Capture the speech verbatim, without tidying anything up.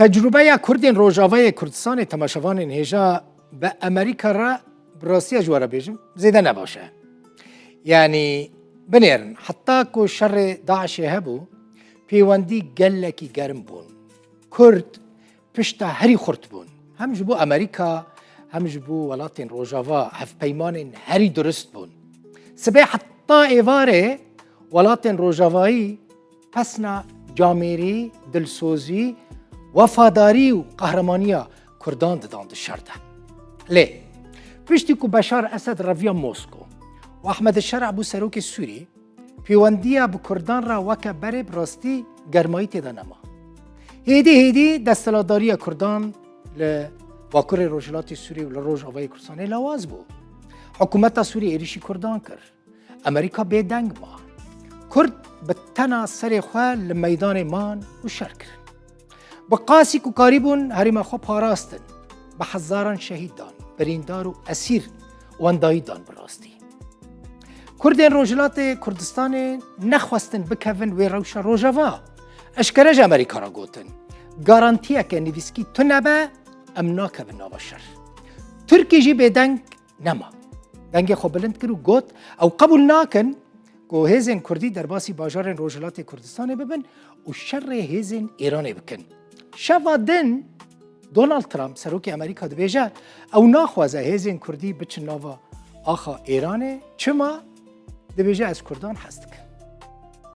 Tecrûbeya Kurdên Rojavayê Kurdistanê, temaşevanên hêja, bi Amerîka re, bi rastiya ji we re bêjim, zêde ne baş e. Yanî binêrin, heta ku şerê DAIŞê hebû, pêwendî gelekî germ bûn. Kurd pişta herî xurt bûn. Hem ji bo Amerîka, hem ji bo welatên Rojava hevpeymanên herî durist bûn. Sibê heta êvarê welatên Rojavayî pesna camêrî, dilsozî, wefadarî û qehremaniya Kurdan didan di şer de. Lê piştî ku Beşar Esed reviya Mosko û Ehmed Şer'a bû serokê Sûrî, pêwendiya bi Kurdan re weke berê bi rastî germayî tê de nema. Hêdî hêdî desthilatdariya Kurdan li Bakurê Rojhilatê Sûrî û li Rojavayê Kurdistanê lawaz bû. Hikûmeta Sûrî êrîşî Kurdan kir. Amerîka bêdeng ma. Kurd bi tena serê xwe li meydanê man û şer kirin. Bi qasî ku karîbûn herêma xwe parastin. Bi hezaran şehîd dan, birîndar û esîr wendayî dan bi rastî. Kurdên Rojhilatê Kurdistanê nexwestin bikevin wê rewşa Rojava. Eşkere ji Amerîka re gotin, garantiyeke nivîskî tune be, em nakevin nava şer. Tirkî jî bêdeng nema. Dengê xwe bilind kir û got, ew qebûl nakin ku hêzên Kurdî derbasî bajarên Rojhilatê Kurdistanê bibin û şerê hêzên Îranê bikin. Şeva din Donald Trump, serokê Amerîka, dibêje, ew naxwaze hêzên Kurdî biçin nava axa Îranê. Çima? Dibêje, ez Kurdan hez dikim.